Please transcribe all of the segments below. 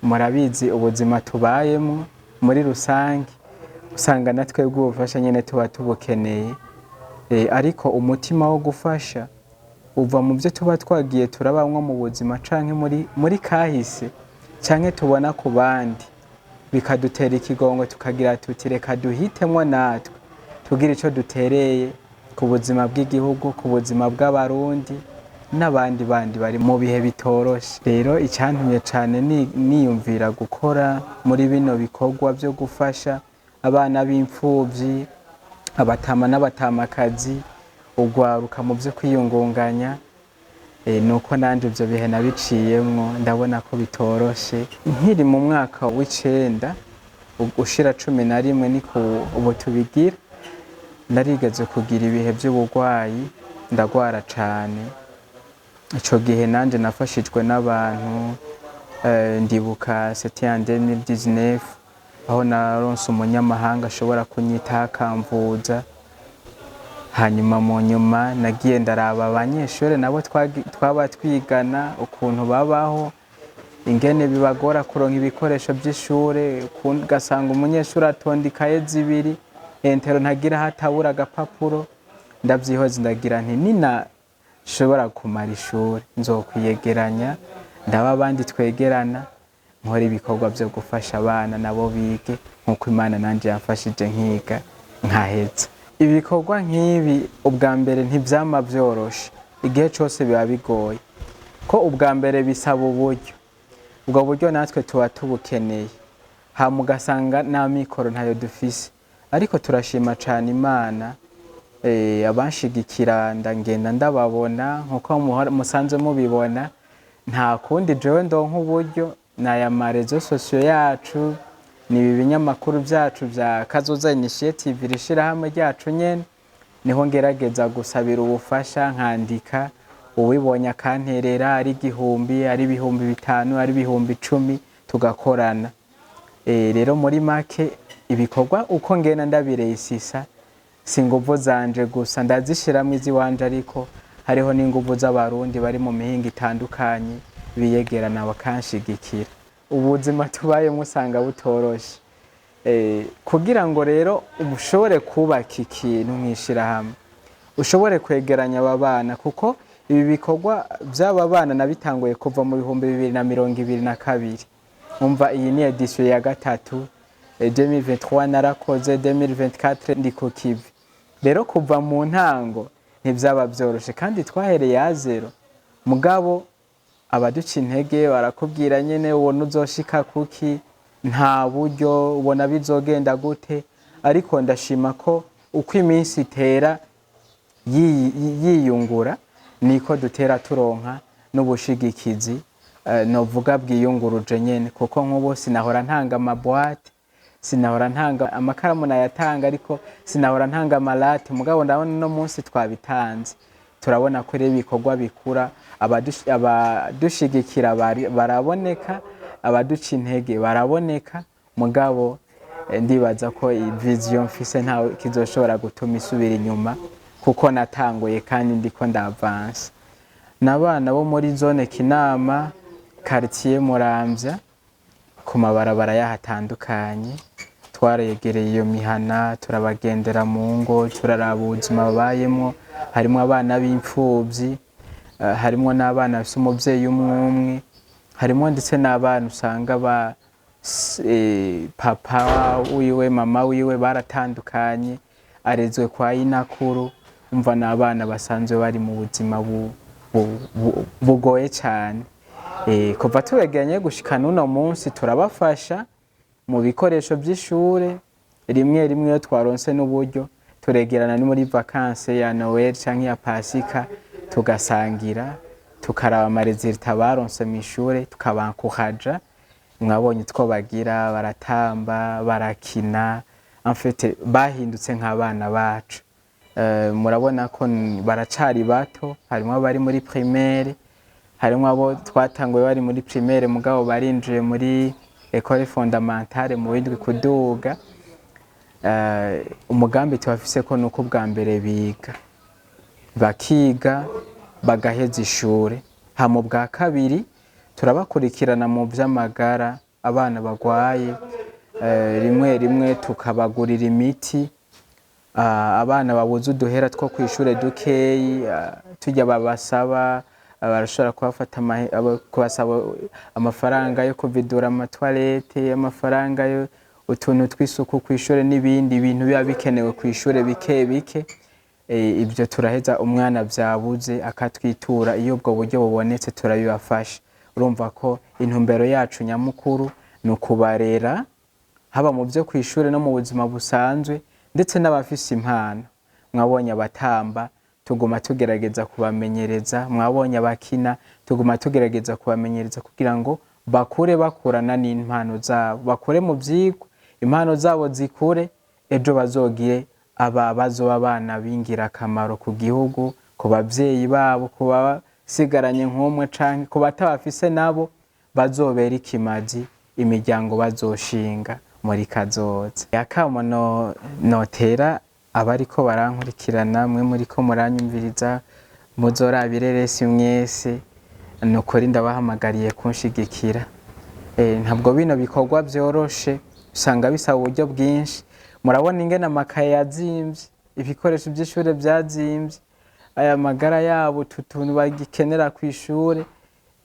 Murabizi ubuzima tubayemo muri rusange, usanga na twebwe ubufasha nyine tuba tubukeneye. Ariko umutima wo gufasha uva mu byo tuba twagiye turabamwo mu buzima canke muri kahise, canke tubona ku bandi, bikadutera ikigongo, tukagira tuti: "Reka duhitemwo natwe tugira ico dutereye ku buzima bw'igihugu, ku buzima bw'Abarundi n'abandi bandi bari mu bihe bitoroshe." Rero icyantumye cane niyumvira gukora muri bino bikorwa byo gufasha abana b'imfuvyi, abatama n'abatamakazi, ugwaruka mu byo kwiyungunganya, nuko nanje ivyo bihe nabiciyemwo, ndabona ko bitoroshe. Nkiri mu mwaka w'icenda ushira 11, niko ubu tubigira, narigeze kugira ibihe by'ubugwayi, ndagwara cane. Ico gihe nanje nafashijwe n'abantu. Ndibuka c'était en 2019, aho naronse umunyamahanga ashobora kunyitaho akamvuza. Hanyuma mu nyuma nagiye ndaraba abanyeshuri nabo twaba twigana, ukuntu babaho, ingene bibagora kuronka ibikoresho by'ishure, ugasanga umunyeshuri atonda ikaye zibiri, intello ntagira aho atabura agapapuro. Ndavyihoza, ndagira nti: "Nina nshobora kumara ishuri, nzokwiyegeranya, ndaba abandi twegerana, nkora ibikorwa byo gufasha abana nabo bige nk'uko Imana nanje yamfashije nkiga nkaheza." Ibikorwa nk'ibi ubwa mbere ntivyama vyoroshe, igihe cose biba bigoye, ko ubwa mbere bisaba uburyo, ubwo buryo natwe tuba tubukeneye, hama ugasanga n'amikoro ntayo dufise. Ariko turashima cane Imana, abanshigikira ndagenda ndababona nkuko musanzwe mubibona. Nta kundi, jewe ndonka uburyo n'aya ma réseaux sociaux yacu, ni ibi binyamakuru byacu bya Kazoza Initiative, iri shirahamwe ryacu nyene, niho ngerageza gusabira ubufasha, nkandika, uwibonye akanterera, ari 1000, ari 5000, ari 10.000, tugakorana. Rero muri make, ibikorwa uko ngenda ndabiresisa si inguvu zanje gusa, ndazishiramwo iziwanje, ariko hariho n'inguvu z'Abarundi bari mu mihingo itandukanye biyegerana bakanshigikira. Ubuzima tubayemo usanga butoroshe. Kugira ngo rero ushobore kubaka ikintu nk'ishirahamwe, ushobore kwegeranya aba bana, kuko ibi bikorwa by'aba bana nabitanguye kuva mu 2022, umva iyi ni édition ya gatatu. 2023 narakoze, 2024 ndi ku kivi. Rero kuva mu ntango ntibyaba byoroshe, kandi twahereye à zéro. Mugabo abaduca intege barakubwira nyene: "Ubona uzoshika kuki? Nta buryo, ubona bizogenda gute?" Ariko ndashima ko uko iminsi itera yiyungura, niko dutera turonka n'ubushigikizi, novuga bwiyunguruje nyene, kuko nk'ubu sinahora ntanga ama boîtes, sinahora ntanga amakaramu, nayatanga ariko sinahora ntanga ama lattes. Mugabo ndabona uno munsi twabitanze, turabona ko rero ibikorwa bikura, abadushigikira baraboneka, abaduca intege baraboneka. Mugabo ndibaza ko iyi vision mfise ntawe kizoshobora gutuma isubira inyuma, kuko natanguye kandi ndiko ndavansa. N'abana bo muri zone Kinama, quartier Muramvya, ku mabarabara yahatandukanye. Twaregereye iyo mihana, turabagendera mu ngo, turaraba ubuzima babayemwo. Harimwo abana b'imfuvyi, harimwo n'abana bafise umuvyeyi umwe umwe, harimwo ndetse n'abana usanga ba papa wiwe, mama wiwe baratandukanye, arezwe kwa inakuru. Umva, n'abana basanzwe bari mu buzima bugoye cyane. Kuva tubegeranye gushika n'uno munsi, turabafasha mu bikoresho by'ishure. Rimwe rimwe iyo twaronse n'uburyo, turegerana ni muri vacances ya Noël canke ya Pasika, tugasangira, tukaraba ama résultats baronse mw'ishure, tukabankuhaja. Mwabonye utwo bagira, baratamba, barakina, en fait bahindutse nk'abana bacu. Murabona ko baracari bato, harimwo abari muri primaire, harimwo abo twatanguye bari muri primaire mugabo barinjiye muri école fondamentale mu w'indwi kuduga. Umugambi tubafise ko nuko ubwa mbere biga, bakiga bagaheza ishure, hama ubwa kabiri turabakurikirana mu vy'amagara. Abana bagwaye, rimwe rimwe tukabagurira imiti. Abana babuze uduhera two kw'ishure dukeyi, tujya babasaba, barashobora kubafata kubasaba amafaranga yo kuvidura ama toilettes, amafaranga yo utuntu tw'isuku kw'ishure n'ibindi bintu biba bikenewe kw'ishure bike bike. Ibyo turaheza, umwana vyabuze akatwitura, iyo ubwo buryo bubonetse turabibafasha. Urumva ko intumbero yacu nyamukuru ni ukubarera, haba mu byo kw'ishure no mu buzima busanzwe, ndetse n'abafise impano. Mwabonye abatamba, tuguma tugerageza kubamenyereza. Mwabonye abakina, tuguma tugerageza kubamenyereza kugira ngo bakure bakurana n'impano zabo, bakure mu vyigwa, impano zabo zikure, ejo bazogire aba bazoba abana b'ingirakamaro ku gihugu, ku bavyeyi babo, ku basigaranye nk'umwe canke ku batabafise, nabo bazobera ikimazi imiryango bazoshinga muri kazoza. Akamo notera abariko barankurikirana, mwe muriko muranyumviriza, muzoraba ireresi mwese, nukuri ndabahamagariye kunshigikira. Ntabwo bino bikorwa vyoroshe, usanga bisaba uburyo bwinshi. Murabona ingene amakaye yazimvye, ibikoresho vy'ishure vyazimvye, aya magara yabo, utu tuntu bagikenera kw'ishure,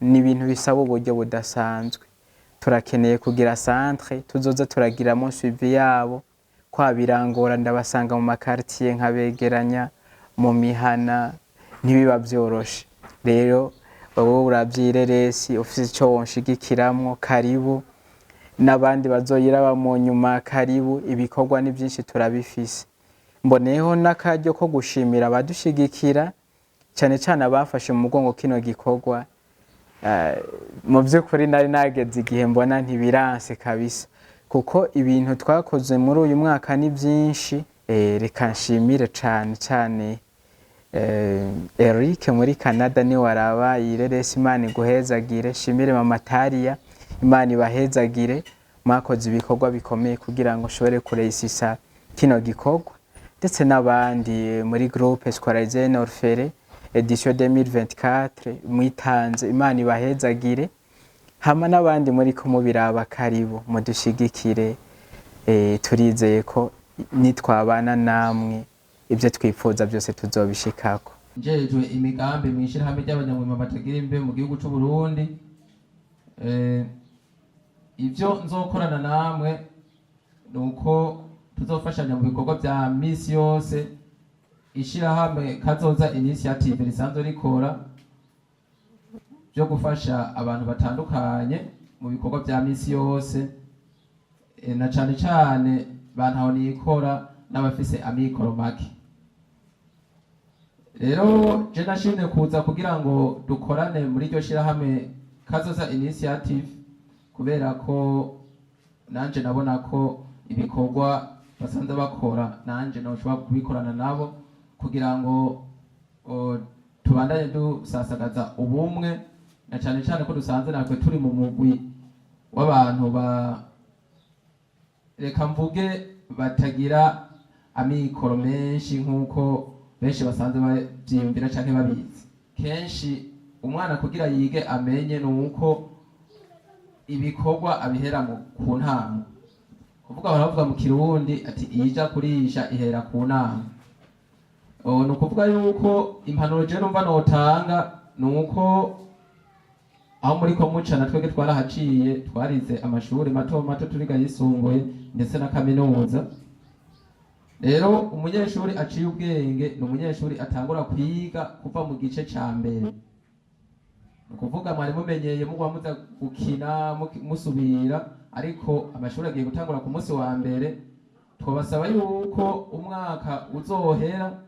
ni ibintu bisaba uburyo budasanzwe. Turakeneye kugira centre tuzoza turagiramo suivi yabo, kwa birangora ndabasanga mu ma quartiers, nkabegeranya mu mihana, ntibiba vyoroshe. Rero wowe uravye ireresi, ufise ico wonshigikiramwo, karibu. N'abandi bazoyiraba mu nyuma, karibu. Ibikorwa ni vyinshi, turabifise. Mboneyeho n'akaryo ko gushimira abadushigikira, cyane cyane abafashe mu mugongo kino gikorwa. Mu by'ukuri nari nageze igihe mbona ntibiranse kabisa, kuko ibintu twakoze muri uyu mwaka ni byinshi. Reka nshimire cyane cyane Eric muri Canada, ni waraba ireresi, Imana iguhezagire. Shimire Mama Taria, Imana ibahezagire, mwakoze ibikorwa bikomeye kugira ngo ushobore kuresisa kino gikorwa, ndetse n'abandi muri groupe scolarisé orphelin édition 2024 mwitanze, Imana ibahezagire. Hama n'abandi muri ko mubiraba, karibu mudushigikire. Turizeye ko nitwabana namwe ibyo twifuza byose tuzobishikako. Njejwe imigambi mu ishyirahamwe ry'abanyamwuga batagira imbe mu gihugu c'u Burundi. Ivyo nzokorana namwe ni uko tuzofashanya mu bikorwa vya misi yose ishirahamwe Kazoza Initiative risanzwe rikora, byo gufasha abantu batandukanye mu bikorwa vya misi yose, na cane cane bantaho nikora n'abafise amikoro make. Rero je nashimye kuza kugira ngo dukorane muri iryo shirahamwe Kazoza Initiative, kubera ko nanje nabona ko ibikorwa basanzwe bakora nanje noshobora kubikorana nabo, kugira ngo tubandanye dusasagaza ubumwe, na cane cane ko dusanze natwe turi mu mugwi w'abantu ba, reka mvuge, batagira amikoro menshi nk'uko benshi basanzwe bavyiyumvira canke babizi. Kenshi umwana kugira yige amenye ni uko ibikorwa abihera ku ntango. Kuvuga baravuga mu Kirundi ati: "Iyija kurisha ihera ku nama." Ni ukuvuga yuko impanuro je numva notanga ni uko aho muri ko muca na twebwe twarahaciye, twarize amashuri mato mato, turiga yisumbuye ndetse na kaminuza. Rero umunyeshuri aciye ubwenge ni umunyeshuri atangura kwiga kuva mu gice ca mbere. Ni ukuvuga mwari mumenyeye mugwa muza gukina musubira, ariko amashuri agiye gutangura ku munsi wa mbere. Twabasaba yuko umwaka uzohera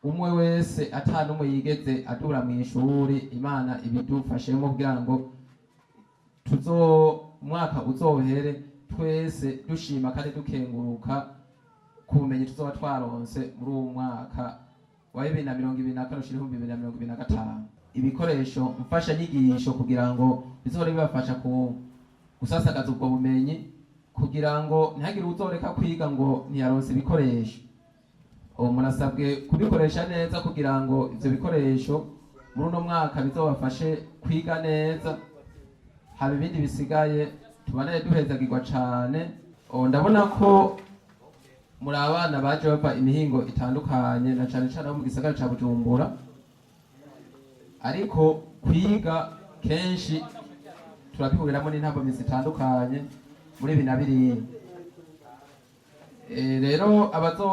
umwe wese ata n'umwe yigeze adura mu ishuri. Imana ibidufashemo kugira ngo tuzo umwaka uzohere twese dushima kandi dukenguruka ku bumenyi tuzoba twaronse muri uwo mwaka wa 2024 ushira 2025. Ibikoresho mfashanyigisho kugira ngo bizohore bibafasha ku gusasagaza ubwo bumenyi, kugira ngo ntihagire uzoreka kwiga ngo ntiyaronse ibikoresho. Ubu murasabwe kubikoresha neza kugira ngo ivyo bikoresho muri uno mwaka bizobafashe kwiga neza. Haba ibindi bisigaye, tubanaye duhezagirwa cane. Oh, ndabona ko muri abana baje bava imihingo itandukanye, na cane cane abo mu gisagara ca Bujumbura, ariko kwiga kenshi turabihuriramo n'intambamyi zitandukanye muri ibi na biriya. Rero abazo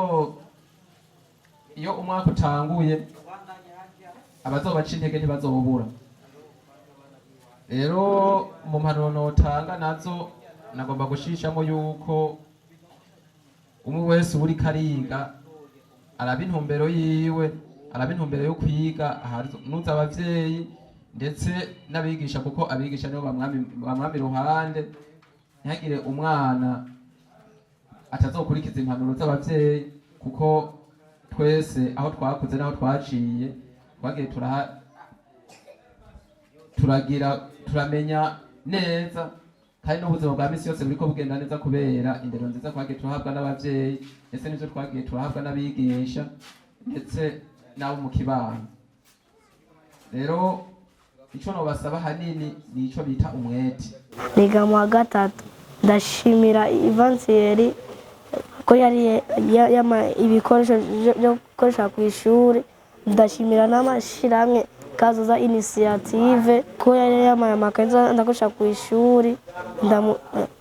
iyo umwaka utanguye, abazobaca intege ntibazobura. Rero mu mpanuro notanga nazo, nagomba gushishamo yuko umwe wese uba uriko ariga araba intumbero yiwe, araba intumbero yo kwiga, ahanuza abavyeyi ndetse n'abigisha, kuko abigisha nibo bamwami iruhande. Ntihagire umwana atazokurikiza impanuro z'abavyeyi, kuko twese aho twakuze n'aho twaciye twagiye turagira turamenya neza, kandi n'ubuzima bwa misi yose buriko bugenda neza kubera indero nziza twagiye turahabwa n'abavyeyi, ndetse n'ivyo twagiye turahabwa n'abigisha, ndetse n'abo mu kibano. Rero ico nobasaba hanini ni ico bita umwete. Niga mu wa gatatu. Ndashimira Ivansiyeri ko yari ibikoresho byo gukoresha ku ishuri. Ndashimira n'amashyirahamwe Kazoza Initiative ko yari yamaye amakaye ndakoresha ku ishuri.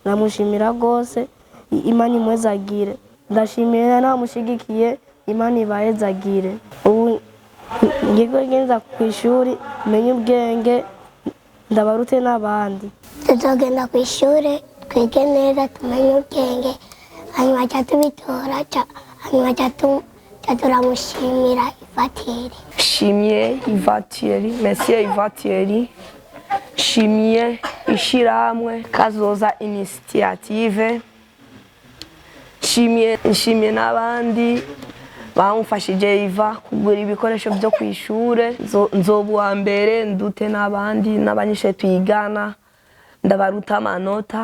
Ndamushimira rwose, Imana imwezagire. Ndashimira n'abamushigikiye, Imana ibahezagire. Ubu ngiye kugenza ku ishuri, menye ubwenge, ndabarute n'abandi. Tuzogenda ku ishuri, twige neza, tumenye ubwenge, hanyuma ca tubitora, hanyuma ca turamushimira ivatiri. Nshimiye Ivatiri, Monsieur Ivatiri, nshimiye ishyirahamwe Kazoza Initiative, nshimiye n'abandi bamufashije Iva kugura ibikoresho byo ku ishure. Nzoba uwa mbere, ndute n'abandi n'abanyeshure twigana, ndabaruta amanota.